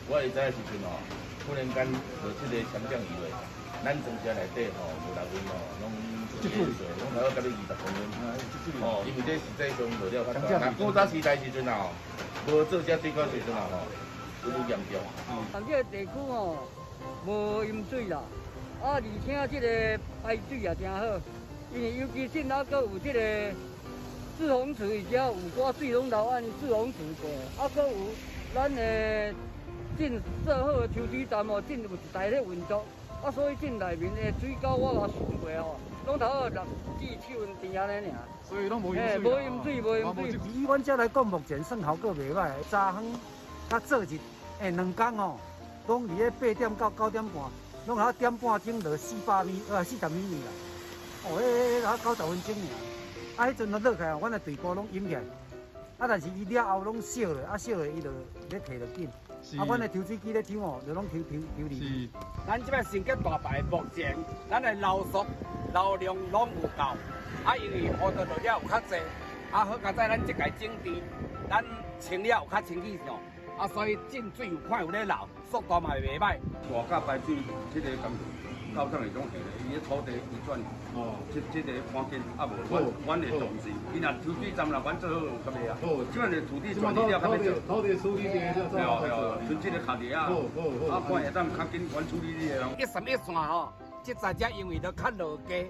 我會知的時陣吼，忽然間落這個強降雨落，咱莊舍內底吼五六分吼，攏淹水，攏差不多甲你20公分。哦，因為這實際上落了較大。若古早時代時陣啊，無做這水溝時陣啊吼，愈愈嚴重。咱這個地區吼，無淹水啦，啊，而且這個排水也誠好，因為尤其是還閣有這個滯洪池，伊遮有寡水攏流按滯洪池過，啊，閣有咱的進做好的抽水站哦，進有一台咧運作，啊，所以進內面的水溝我嘛算過吼，攏頭6至7分甜按呢爾。所以攏無淹水。無淹水，無淹水。以阮遮來講，目前算效果袂䆀。昨昏佮昨日，2工吼，攏佇咧8點到9點半，攏下點半鐘落400米，40米啦。哦，彼彼90分鐘爾。啊，彼陣落起來，阮的隊部攏淹起來。啊，但是伊了後攏燒了，啊燒了伊就咧提就緊。啊，阮的抽水機咧抽吼，就攏抽抽抽離。咱這擺成績大排，目前咱的流速、流量攏有夠。啊，因為雨都落了有較濟，啊好佳哉，咱這屆整治，咱清了有較清氣上，啊所以進水有看有咧流，速度嘛袂䆀。大甲排水，這個工高層會總下咧，伊个土地移轉，哦，這個看緊，啊無，阮會重視。伊若抽水站若阮做好有較袂啊？這擺的土地轉移了較欲做。土地處理的了，對哦對，剩這個卡地啊，啊看會當較緊阮處理你的人。一滲一線吼，這陣才因為都較落低，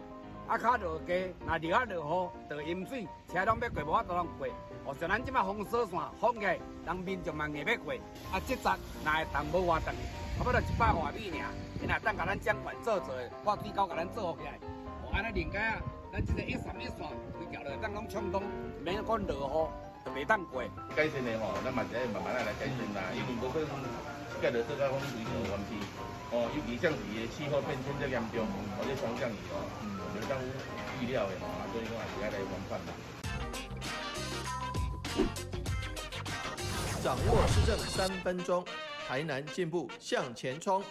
啊較落低，若落啊落雨，就淹水，車攏欲過無法度通過。哦，像咱這擺封鎖線封起來，人民眾嘛硬欲過。啊，這陣若會當無活動，差不多100外米爾。伊若當共咱掌管做做，挖水溝共咱做好起來，哦，按呢另解啊，咱這個一滲一線規條路當攏暢通，免講落雨就袂當過。改善的吼，咱嘛是愛慢慢仔來改善啦，因為無可能一概就做到講規個有問題。哦，尤其像是個氣候變遷這嚴重，或者強降雨哦，袂當預料的吼，啊，所以講也是愛來防範啦。掌握市政3分鐘，台南進步向前衝。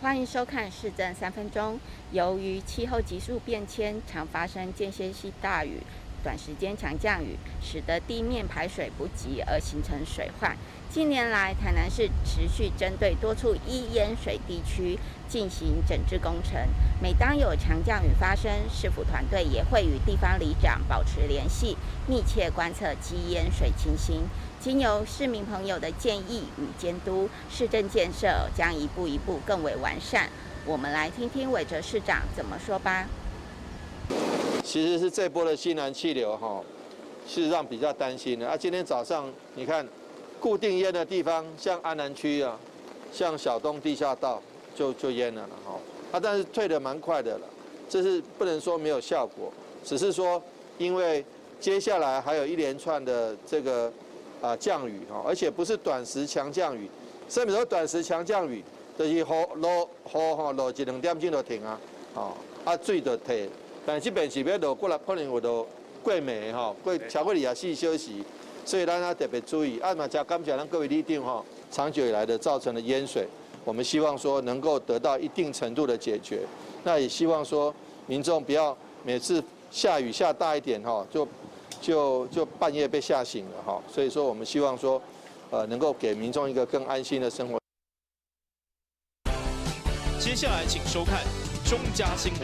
歡迎收看市政三分鐘。由於氣候急速變遷，常發生間歇性大雨、短時間強降雨，使得地面排水不及而形成水患。近年來，台南市持續針對多處易淹水地區進行整治工程。每當有強降雨發生，市府團隊也會與地方里長保持聯繫，密切觀測積淹水情形。經由市民朋友的建議與監督，市政建設將一步一步更為完善。我們來聽聽韋哲市長怎麼說吧。其實是這波的西南氣流哈，是讓比較擔心的。啊，今天早上你看，固定淹的地方，像安南區啊，像小東地下道就淹了了哈。啊，但是退得蠻快的了，這是不能說沒有效果，只是說因為接下來還有一連串的這個降雨哈，而且不是短時強降雨，甚至說短時強降雨，就是雨落雨吼落一兩點鐘就停啊，哦，啊水就退。但這邊是欲落過來，可能有落過暝吼，過超過24小時，所以咱要特別注意。啊嘛，誠感謝咱各位里長吼，長久以來的造成的淹水，我們希望說能夠得到一定程度的解決。那也希望說民眾不要每次下雨下大一點吼，就半夜被嚇醒了哈，所以說我們希望說，能夠給民眾一個更安心的生活。接下來請收看中嘉新聞。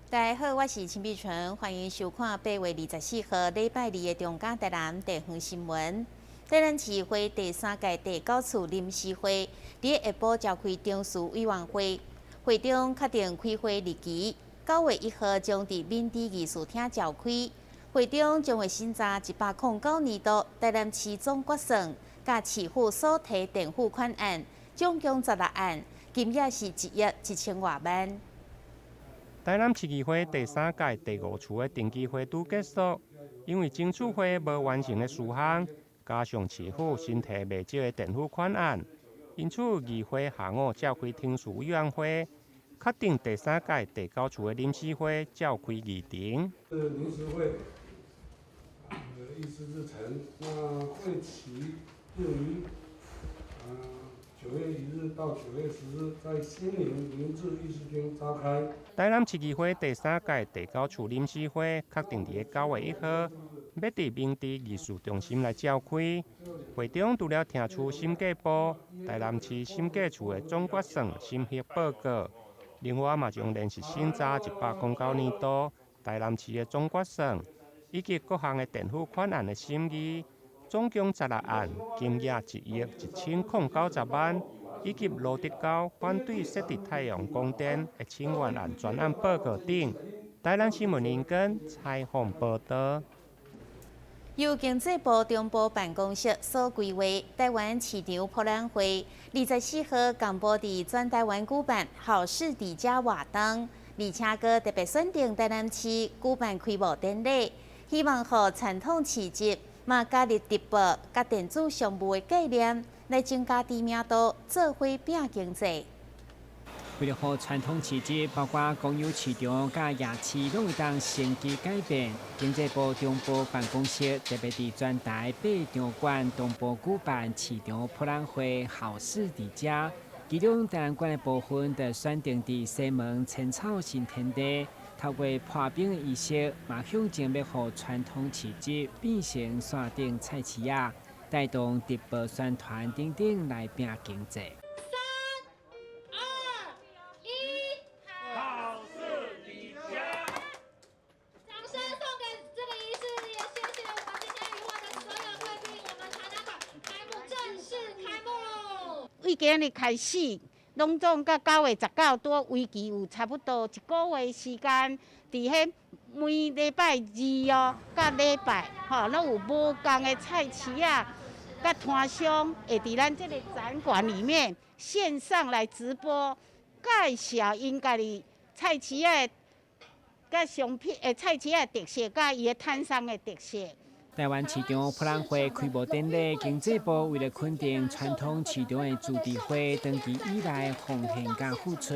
大家好，我是陳碧純，歡迎收看8月24號禮拜二的中嘉台南地方新聞。台南市會第三屆第九次臨時會，佇下晡召開中事委員會，會中確定開會日期，9月1號將佇敏智議事廳召開。會中將會審查109年度台南市總決算，佮市府所提墊付款案，總共16案，金額是1億1千外萬。台南市議會第三屆第五次的定期會拄結束，因為爭取會無完成的事項，加上市府新提袂少的墊付款案，因此議會下午召開程序委員會，確定第三屆第九次的臨時會召開議程。臨時會議事日程，那會期定於到9月10日，在新營明治議事廳召開。台南市議會第三屆第九次臨時會確定佇9月1號，欲佇明治藝術中心來召開。會中除了聽取審計部、台南市審計處的總決算審核報告，另外嘛將連續審查109年度台南市的總決算以及各項的墊付款案的審議，總共16案，金額1億1090萬，以及蘆竹溝反對設置太陽光電的請願案專案報告等。台南新聞林根採訪報導。由經濟部中部辦公室所規劃台灣市場博覽會，24號公布佇全台灣舉辦好市佇遮活動，而且閣特別選定台南市舉辦開幕典禮，希望予傳統市集嘛加入直播佮電子商務的概念，來增加知名度，做伙拼經濟。為了予傳統市集，包括公有市場佮夜市，攏會當升級改變。經濟部中部辦公室特別佇全台八場館同步舉辦市場博覽會，好市佇遮。其中台南縣的部分，就選定佇西門青草新天地，透過破冰的儀式，嘛向前欲予傳統市集變成線頂菜市仔，帶動直播宣傳等等來拼經濟。 3、2、1，好市佇遮。掌聲送給這個儀式，也謝謝我們今天與會的所有貴賓。我們台南館開幕正式開幕。為今日開始，攏總到9月19，拄為期有差不多一個月時間，佇彼每禮拜二哦，佮禮拜吼，攏有無仝的菜市仔，佮攤商會佇咱這個展館裡面線上來直播介紹𪜶家己菜市仔的佮商品，菜市仔的特色，佮伊的攤商的特色。台灣市場博覽會開幕典禮，經濟部為了肯定傳統市場的自治會長期以來奉獻佮付出，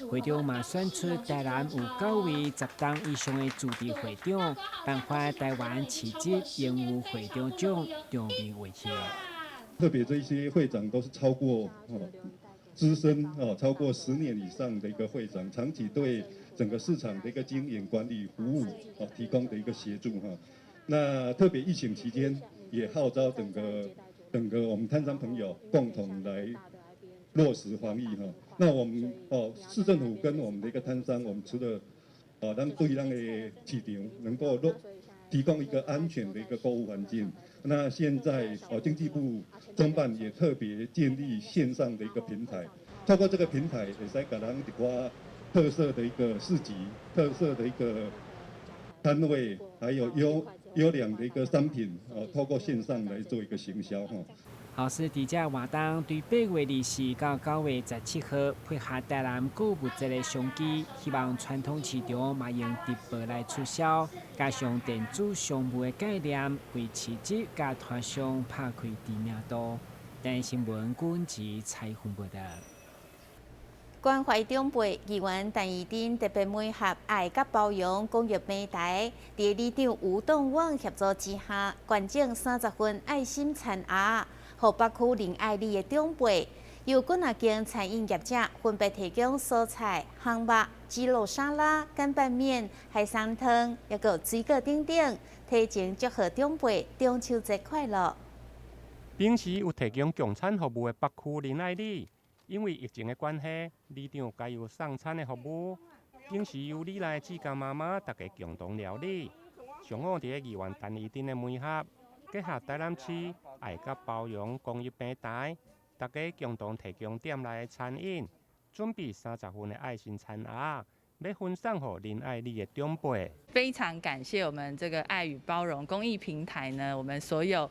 會長嘛選出台南有9位10冬以上的自治會長，頒發台灣市集榮譽會長獎，場面溫馨。特別這些會長都是超過資深哦，超過10年以上的一個會長，長期對整個市場的一個經營管理服務哦提供的一個協助哈。那特別疫情期間，也號召整個我們攤商朋友共同來落實防疫哈。那我們哦市政府跟我們的一個攤商，我們除了哦讓對咱的市場能夠落提供一個安全的一個購物環境，那現在哦經濟部中辦也特別建立線上的一個平台，透過這個平台，會使共咱一寡特色的一個市集、特色的一個攤位，還有優良的一個商品，哦，透過線上來做一個行銷，哈。好市佇遮活動對8月24到9月17號，配合台南購物節的商機，希望傳統市場嘛用直播來促銷，加上電子商務的概念，為市集佮攤商拍開知名度。台南新聞郭文採訪報導。關懷長輩，議員陳怡貞特別媒合愛佮包容公益平台，佇里長吳東旺協助之下，捐贈30份愛心餐盒，予北區仁愛里的長輩。由幾若間餐飲業者分別提供蔬菜、烘肉、雞肉沙拉、乾拌麵、海參湯，抑閣有水果等等，提前祝賀長輩中秋節快樂。平時有提供供餐服務的北區仁愛里，因為疫情的關係，里長改由送餐的服務，平時由里內志工媽媽大家共同料理。上午佇咧議員陳怡貞的媒合，結合台南市愛佮包容公益平台，大家共同提供店內的餐飲，準備30份的愛心餐盒，欲分送予仁愛里的長輩。非常感謝我們這個愛與包容公益平台呢，我們所有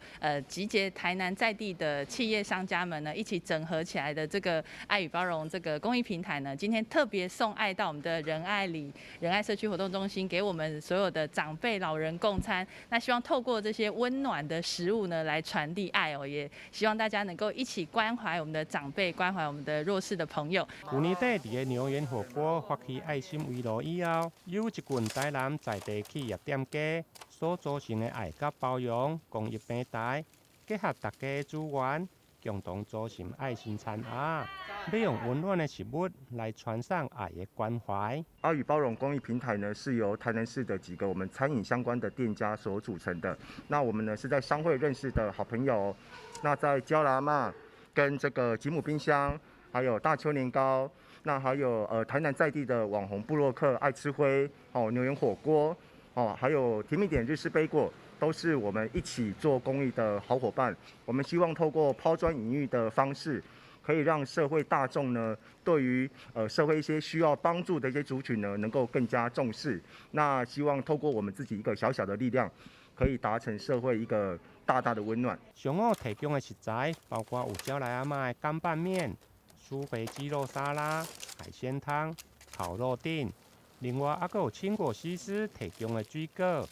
集結台南在地的企業商家們呢，一起整合起來的這個愛與包容這個公益平台呢，今天特別送愛到我們的仁愛里仁愛社區活動中心，給我們所有的長輩老人共餐。那希望透過這些溫暖的食物呢，來傳遞愛哦，也希望大家能夠一起關懷我們的長輩，關懷我們的弱勢的朋友。去年底佇个牛園火鍋發起愛心圍爐以後，有一群台南在地企業店家所組成的愛佮包容公益平台，結合大家資源，共同组成爱心餐盒，欲用温暖的食物来传送爱的关怀。爱与包容公益平台呢，是由台南市的几个我们餐饮相关的店家所组成的。那我们呢是在商会认识的好朋友。那在焦辣妈跟这个吉姆冰箱，还有大邱年糕，那还有台南在地的网红部落客爱吃灰哦，牛油火锅哦，还有甜蜜点日式杯果。都是我们一起做公益的好伙伴。我们希望透过抛砖引玉的方式，可以让社会大众呢，对于社会一些需要帮助的一些族群呢，能够更加重视。那希望透过我们自己一个小小的力量，可以达成社会一个大大的温暖。上午提供的食材包括有鸟来阿嬷的干拌面、舒肥鸡肉沙拉、海鲜汤、烤肉鼎，另外还阁有青果西施提供的水果。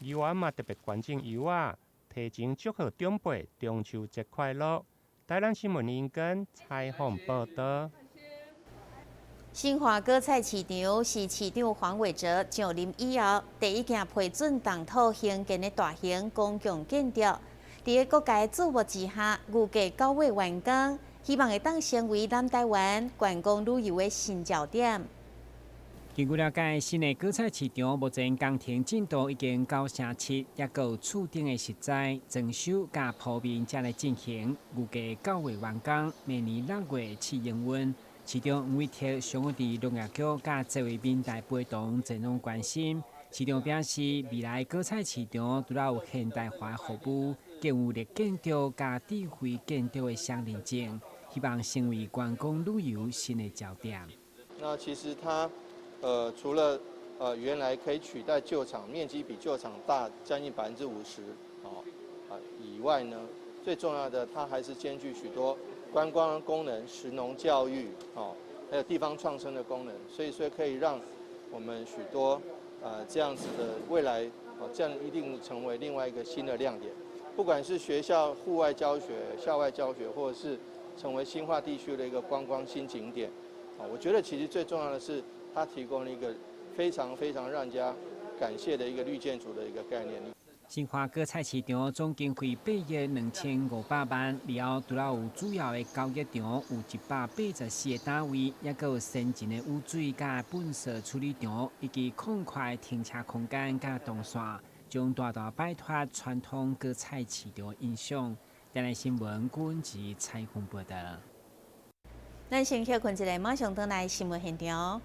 议员嘛特别关心油仔，提前祝贺长辈中秋节快乐。台南新闻林根采访报道。新华果菜市场是市长黄伟哲上任以后第一件批准动土兴建的大型公共建筑，伫个国家注目之下，预计9月完工，希望会当成为南台湾观光旅游的新焦点。根据了解，新的果菜市场目前工程进度已经97%，抑阁有厝顶的石材装修佮铺面正咧进行，预计9月完工，明年6月试营运。市长黄伟哲上午伫农业局佮这位民代陪同前往关心。市长表示，未来果菜市场除了有现代化服务，更有绿建筑佮智慧建筑的双认证，希望成为观光旅游新的焦点。那其实它。除了原来可以取代旧厂，面积比旧厂大将近50%以外呢，最重要的它还是兼具许多观光功能、食农教育还有地方创生的功能，所以说可以让我们许多这样子的未来这样一定成为另外一个新的亮点，不管是学校户外教学、校外教学，或者是成为新化地区的一个观光新景点，我觉得其实最重要的是。它提供了一个非常非常让人家感谢的一个绿建筑的一个概念。新华果菜市场总经费8亿2500万，了后除了有主要的交易场有184个单位，抑阁有先进的污水佮粪扫处理场，以及空块停车空间佮动线，将大大摆脱传统果菜市场影响。台南新闻郭文吉采访报道。咱先歇困一下，马上转来新闻现场。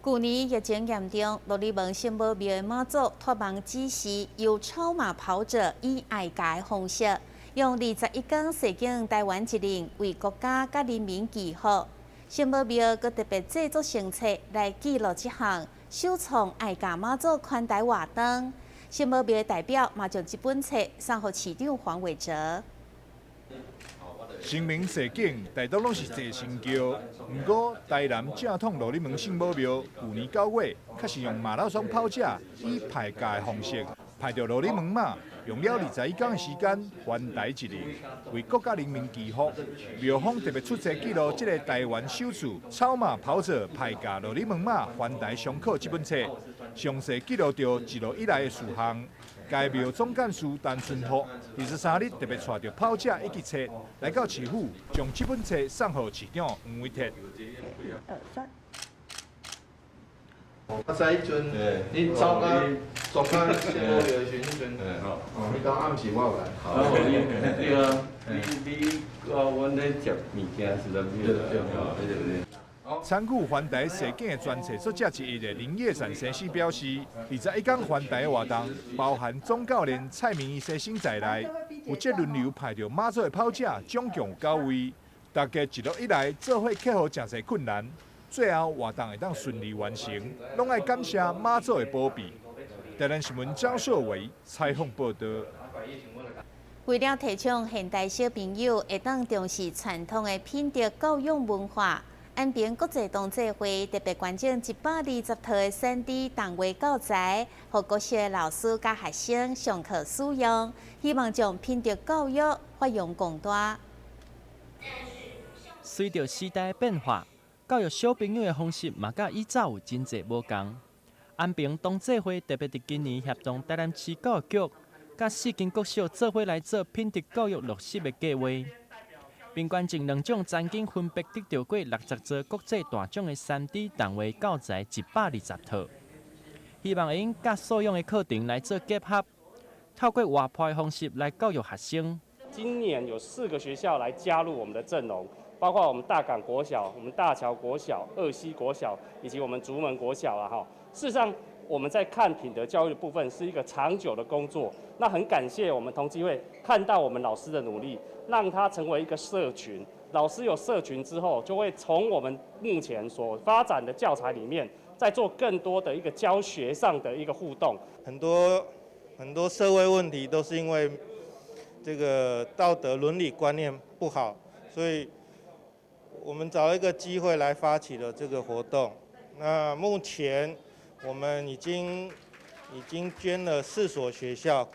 去年疫情严重，鹿耳门圣母庙的妈祖托梦指示，由超马跑者以爱家的方式，用21天实践台湾一任，为国家佮人民祈福。圣母庙阁特别制作成册来记录这项首创爱家妈祖宽带活动。圣母庙的代表嘛将这本册送予市长黄伟哲。清明祭景，大多拢是坐神轿。毋过，台南正统鹿耳门圣母庙，去年9月，确实用马拉松跑者以排价的方式，排著鹿耳门马，用了21天的时间环台一日，为国家人民祈福。庙方特别出册记录这个台湾首次超马跑者排价鹿耳门马环台上课这本册，详细记录著一路以来的事项。该庙总干事陈春福23日特别带著跑者以及册来到市府，将这本册送予市长黄伟哲。1、2、3。我知彼阵，你走到左到圣母庙的时阵，哦，你讲暗时我有来。对啊，你我阮咧食物件时阵，对对对。参与环台实景的专册作者之一的林业善先生表示，21天环台的活动，包含总教练蔡明义先生在内，负责轮流派著马祖的跑者，总共有9位。大家一路以来做伙克服诚济困难，最后活动会当顺利完成，拢爱感谢妈祖的保庇。台南新闻张硕维采访报道。為了提倡現代小朋友會當重視傳統的品德教育文化，安平國際同濟會特別捐贈120套的3D 動畫教材，予國小的老師佮學生上課使用，希望將品德教育發揚光大。隨著時代變化，教育小朋友的方式嘛，佮以早有真濟無仝。安平同濟會特別佇今年協同台南市教育局，佮四間國小做伙來做品德教育落實的計劃，並捐贈兩種曾經分別得著過60座國際大獎的3D 動畫教材120套，希望會用佮素養的課程來做結合，透過活潑的方式來教育學生。今年有四個學校來加入我們的陣容，包括我們大港國小、我們大橋國小、二溪國小以及我們竹門國小啊，哈。事實上，我們在看品德教育的部分是一個長久的工作。那很感謝我們同濟會看到我們老師的努力，讓它成為一個社群。老師有社群之後，就會從我們目前所發展的教材裡面，再做更多的一個教學上的一個互動。很多很多社會問題都是因為這個道德倫理觀念不好，所以我們找一個機會來發起了這個活動。那目前我們已經捐了四所學校，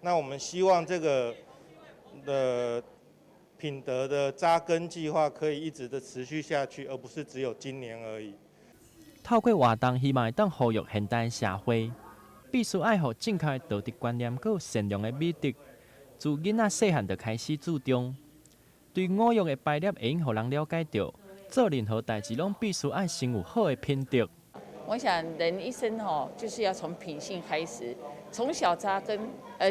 那我們希望這個的品德的扎根計劃可以一直的持續下去，而不是只有今年而已。透過活動，希望會當呼籲現代社會必須愛予正確的道德觀念，閣有善良的美德，自囡仔細漢就開始注重。對五育的排列，會用予人了解著，做任何代誌攏必須愛先有好的品德。我想人一生吼，就是要從品性開始，從小扎根。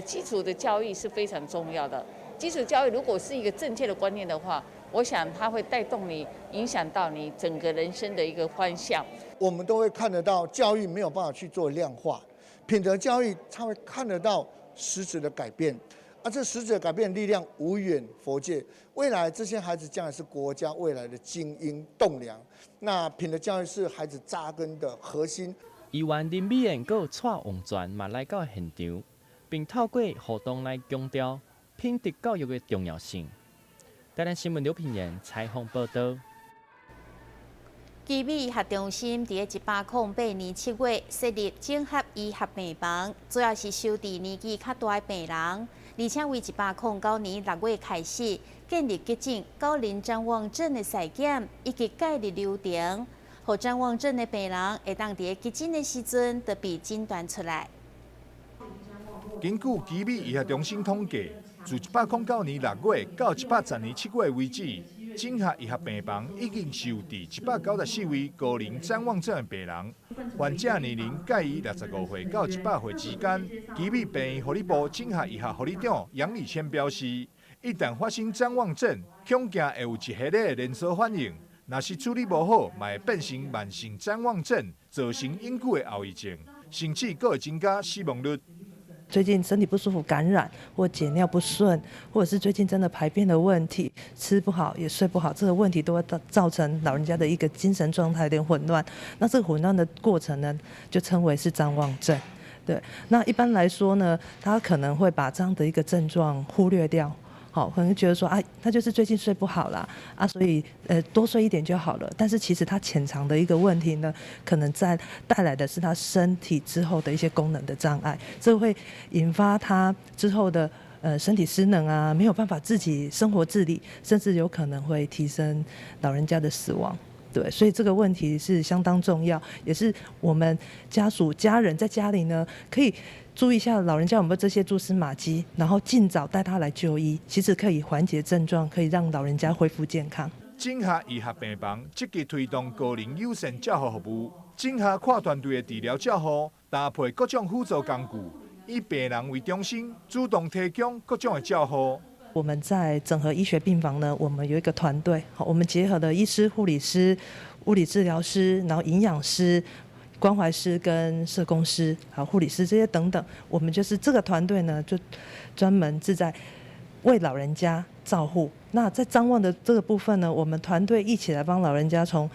基礎的教育是非常重要的。基礎教育如果是一個正確的觀念的話，我想它會帶動你，影響到你整個人生的一個方向。我們都會看得到，教育沒有辦法去做量化，品德教育他會看得到實質的改變，而這實質的改變力量無遠弗屆。未來這些孩子將來是國家未來的精英棟梁。那品德教育是孩子扎根的核心。議員林美燕閣有蔡旺全嘛來到現場，並透過活動來強調品德教育的重要性。台南新聞劉品言採訪報導。奇美醫學中心佇108年7月設立整合醫學病房，主要是收治年紀較大的病人，而且為109年6月開始建立急診高齡譫妄症的篩檢以及介入流程，予譫妄症的病人會當佇急診的時陣就被診斷出來。根據奇美醫學中心統計，自109年6月到110年7月為止，整合醫學病房已經收治194位高齡譫妄症的病人，患者年齡介於65歲到100歲之間。奇美病院護理部整合醫學護理長楊禮謙表示，一旦發生譫妄症，恐驚會有一系列的連鎖反應，若是處理無好，嘛會變成慢性譫妄症，造成永久的後遺症，甚至閣會增加死亡率。最近身體不舒服、感染或解尿不順，或者是最近真的排便的問題，吃不好也睡不好，這個問題都會造成老人家的一個精神狀態有點混亂。那這個混亂的過程呢，就稱為是譫妄症。對，那一般來說呢，他可能會把這樣的一個症狀忽略掉。好，可能覺得說啊，他就是最近睡不好啦，啊，所以多睡一點就好了。但是其實他潛藏的一個問題呢，可能在帶來的是他身體之後的一些功能的障礙，這會引發他之後的身體失能啊，沒有辦法自己生活自理，甚至有可能會提升老人家的死亡。對，所以這個問題是相當重要，也是我們家屬家人在家裡呢可以注意一下老人家有沒有這些蛛絲馬跡，然後盡早帶他來就醫，其實可以緩解症狀，可以讓老人家恢復健康。整合醫學病房積極推動高齡友善照護服務，整合跨團隊的治療照護，搭配各種輔助工具，以病人為中心，主動提供各種的照護。我們在整合醫學病房呢，我們有一個團隊，好，我們結合了醫師、護理師、物理治療師，然後營養師、關懷師跟社工師，好，護理師這些等等，我們就是這個團隊呢，就專門是在為老人家照護。那在譫妄的這個部分呢，我們團隊一起來幫老人家從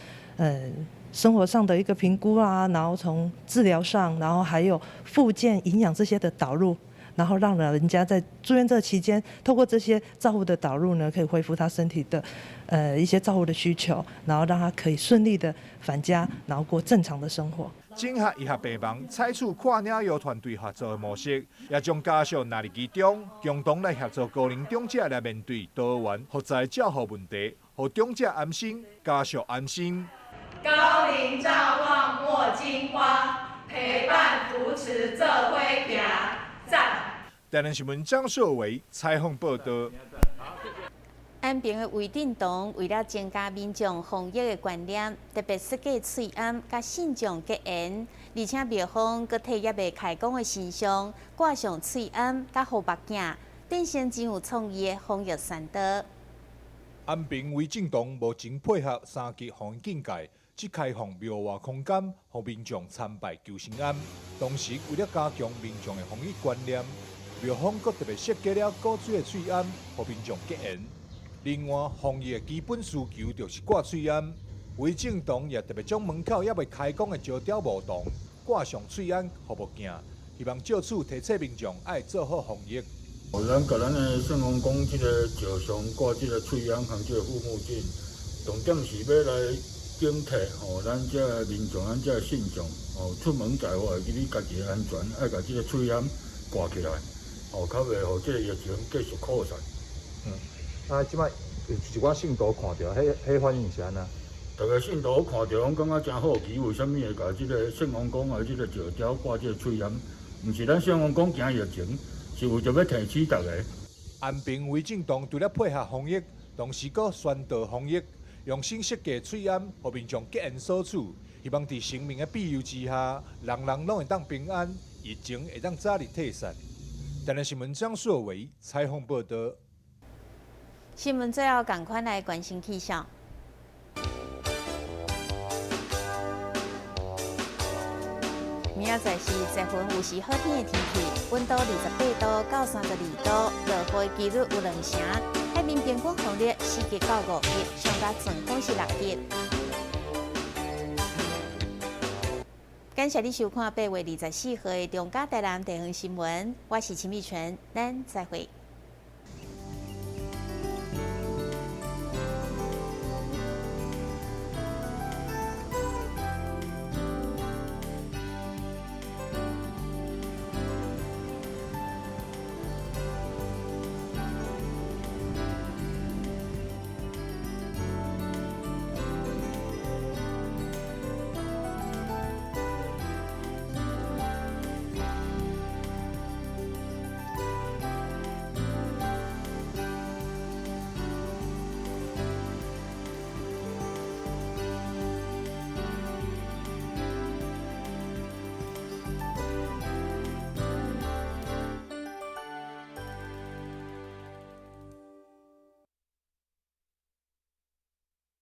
生活上的一個評估啊，然後從治療上，然後還有復健、營養這些的導入。然後讓老人家在住院這期間，透過這些照護的導入呢，可以恢復他身體的，一些照護的需求，然後讓他可以順利的返家，然後過正常的生活。整合醫學病房，採取跨領域團隊合作的模式，也將家屬納入其中，共同來協助高齡長者來面對多元複雜照護問題，予長者安心，家屬安心。高齡照望莫驚慌，陪伴扶持做伙行，讚。台南新聞張碩偉採訪報道。安平的魏振堂為了增加民眾防疫的觀念，特別設計喙罨佮信眾結緣，而且廟方閣替猶未開工的神像掛上喙罨佮護目鏡，變成真有創意的防疫宣導。安平魏振堂目前配合三級防疫警戒，只開放廟外空間，予民眾參拜求心安。同時，為了加強民眾的防疫觀念，廟方閣特別設計了古錐的喙罨，予民眾結緣。另外，防疫的基本需求就是掛喙罨。魏正堂也特別將門口猶未開工的石雕墓堂掛上喙罨護目鏡，希望藉此提醒民眾愛做好防疫。咱共咱的聖王公這个石像掛這个喙罨和這个護目鏡，重點是欲來警惕吼，咱這个民眾、咱這个信眾吼，出門在外，記你家己的安全，愛共這个喙罨掛起來，吼，較袂予這个疫情繼續擴散。啊，這擺有一寡信徒看著，彼反應是按怎？逐个信徒看著攏感覺誠好奇，為啥物會共這个聖王公的這个石雕掛這个喙罨？毋是咱聖王公驚疫情，是為著欲提醒逐个。安平魏正堂除了配合防疫，同時閣宣導防疫，用心設計喙罨，予民眾結緣所處，希望佇神明的庇佑之下，人人攏會當平安，疫情會當早日退散。台南新聞張碩偉採訪報道。新聞最後，仝款來關心氣象。明仔載是十分有時好天的天氣，溫度28度到32度，落雨的幾率有2成。海面平均風力4級到5級，上加陣風是6級。感謝你收看8月24號的中嘉台南地方新聞，我是秦美純，咱再會。